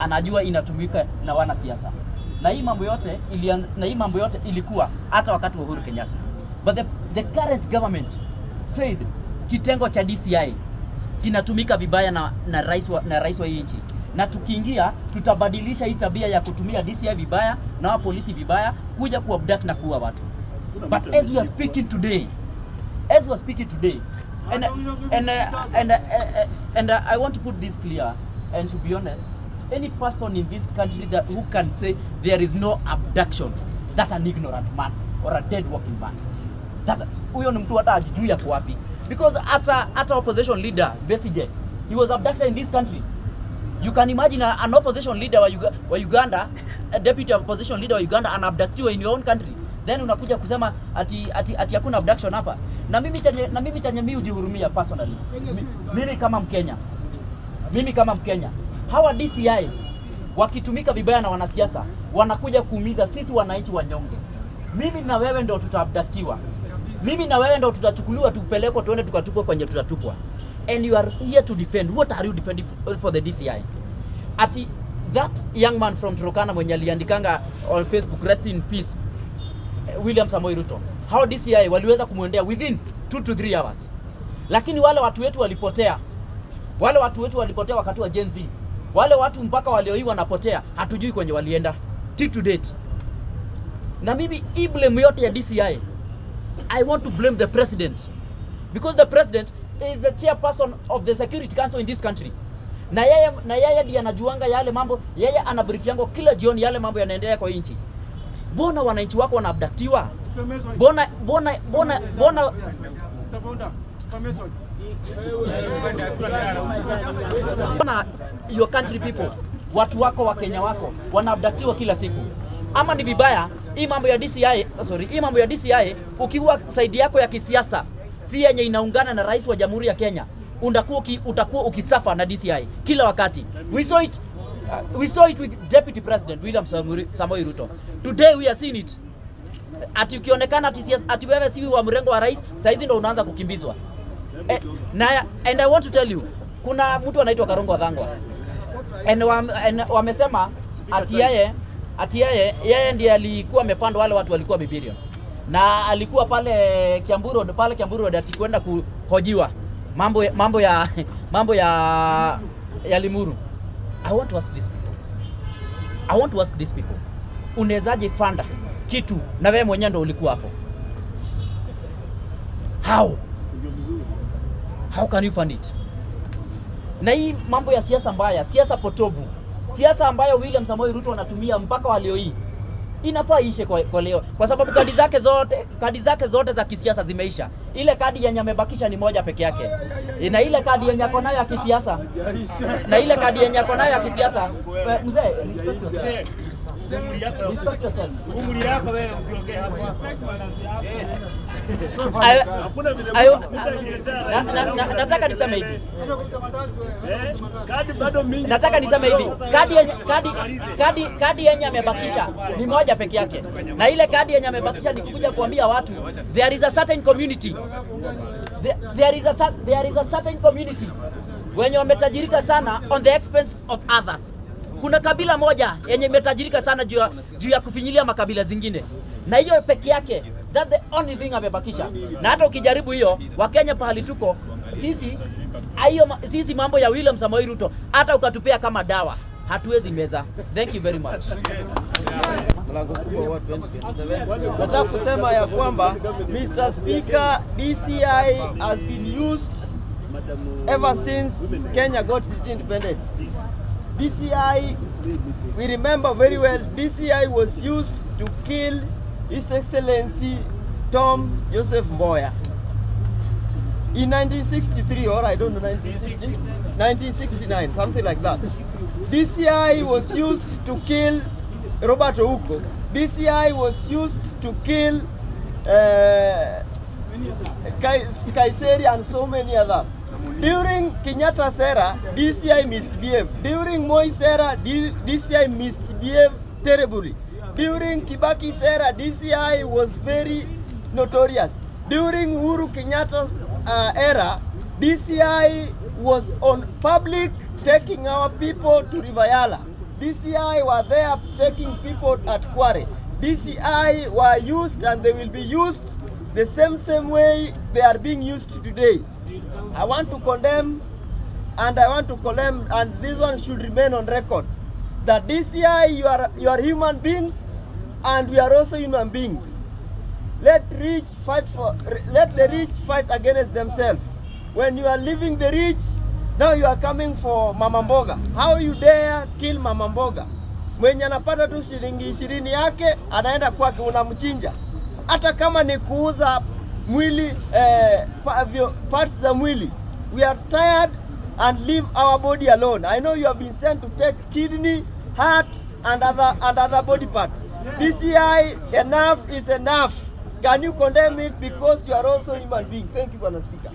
Anajua inatumika na wanasiasa. Na hii mambo yote ilikuwa hata wakati wa Uhuru Kenyatta. But the current government said kitengo cha DCI kinatumika vibaya na rais wa hii nchi, na tukiingia tutabadilisha hii tabia ya kutumia DCI vibaya na wa polisi vibaya kuja kuabduct na kuua watu. But as we are speaking today, as we are speaking today, and I want to put this clear, and to be honest, any person in this country that who can say there is no abduction, that an ignorant man or a dead walking man. That huyo ni mtu hata ajijui yako wapi, because hata opposition leader Besigye, he was abducted in this country. You can imagine an opposition leader wa Uganda, a deputy opposition leader wa Uganda anaabductiwa in your own country. Then unakuja kusema ati hakuna abduction hapa. Na mimi chenye mimi hujihurumia personally. Mimi kama Mkenya. Mimi kama Mkenya. Hawa DCI wakitumika vibaya na wanasiasa wanakuja kuumiza sisi wananchi wanyonge. Mimi na wewe ndo tutaabductiwa. Mimi na wewe ndo tutachukuliwa, tupelekwa, tuende tukatupwa kwenye tutatupwa. And you are here to defend. What are you defending for the DCI? Ati that young man from Turkana mwenye aliandikanga on Facebook, "Rest in peace William Samoei Ruto." Hao DCI waliweza kumwendea within 2 to 3 hours. Lakini wale watu wetu walipotea. Wale watu wetu walipotea wakati wa Gen Z. Wale watu mpaka wa leo hii wanapotea, hatujui kwenye walienda till to date. Na mimi hii blame yote ya DCI, I want to blame the president, because the president is the chairperson of the Security Council in this country. Na yeye ndiye anajuanga yale mambo, yeye ana brief yangu kila jioni yale mambo yanaendelea kwa hii nchi. Mbona wananchi wako wanaabductiwa? Mbona mbona mbona mbona mbona your country people, watu wako wa Kenya wako wanaabductiwa kila siku? Ama ni vibaya hii mambo ya DCI, sorry, hii mambo ya DCI, ukiwa side yako ya kisiasa si yenye inaungana na rais wa Jamhuri ya Kenya, utakuwa ukisuffer na DCI kila wakati. We saw it with Deputy President William Samoei Ruto. Today we are seeing it. Ati ukionekana ati wewe si wa mrengo wa rais, saizi ndo unaanza kukimbizwa. And I want to tell you, kuna mtu anaitwa Karungo Thang'wa and wamesema ati yeye ndiye alikuwa amefund wale watu walikuwa Bibirio na alikuwa pale Kiambu Road ati kwenda kuhojiwa mambo ya Limuru. I want to ask these people. I want to ask these people. Unawezaje fund kitu na wewe mwenyewe ndo ulikuwa hapo? How? How can you fund it? Na hii mambo ya siasa mbaya, siasa potovu, siasa ambayo William Samoei Ruto anatumia mpaka wa leo hii inafaa ishe kwa leo, kwa sababu kadi zake zote za kisiasa zimeisha. Ile kadi yenye amebakisha ni moja peke yake, na ile kadi yenye ako nayo ya kisiasa, na ile kadi yenye ako nayo ya kisiasa, mzee, respect yourself. Respect yourself. Umri yako wewe usiongee hapa. Nataka niseme hivi. Kadi bado mingi. Nataka niseme hivi, kadi yenye amebakisha ni moja peke yake, na ile kadi yenye amebakisha ni kukuja kuambia watu there is a certain community there is a certain community wenye wametajirika sana on the expense of others. Kuna kabila moja yenye imetajirika sana juu ya kufinyilia makabila zingine, na hiyo peke yake, that the only thing amebakisha. Na hata ukijaribu hiyo, Wakenya pahali tuko sisi hiyo sisi mambo ya William Samoei Ruto hata ukatupea kama dawa hatuwezi meza. Thank you very much. Mlango kubwa wa 2027. Nataka kusema ya kwamba, Mr. Speaker, DCI has been used ever since Kenya got its independence. DCI, we remember very well, DCI was used to kill His Excellency Tom Joseph Mboya in 1963 or, I don't know, 1960, 1969, something like that. DCI was used to kill Robert Ouko. DCI was used to kill Kaiseri and so many others. During Kenyatta's era, DCI misbehaved. During Moi's era, DCI misbehaved terribly. During Kibaki's era, DCI was very notorious. During Uhuru Kenyatta's era, DCI was on public taking our people to River Yala. DCI were there taking people at Kware. DCI were used and they will be used the same way they are being used today. I want to condemn and I want to condemn, and this one should remain on record, that DCI, you are human beings and we are also human beings. Let the rich fight against themselves. When you are leaving the rich, now you are coming for mama mboga. How you dare kill mama mboga? Mwenye anapata tu shilingi 20 yake anaenda kwake, unamchinja. Hata kama ni kuuza mwili parts za mwili. We are tired and leave our body alone. I know you have been sent to take kidney, heart and other body parts. DCI, enough is enough. Can you condemn it because you are also human being? Thank you, Bwana Speaker.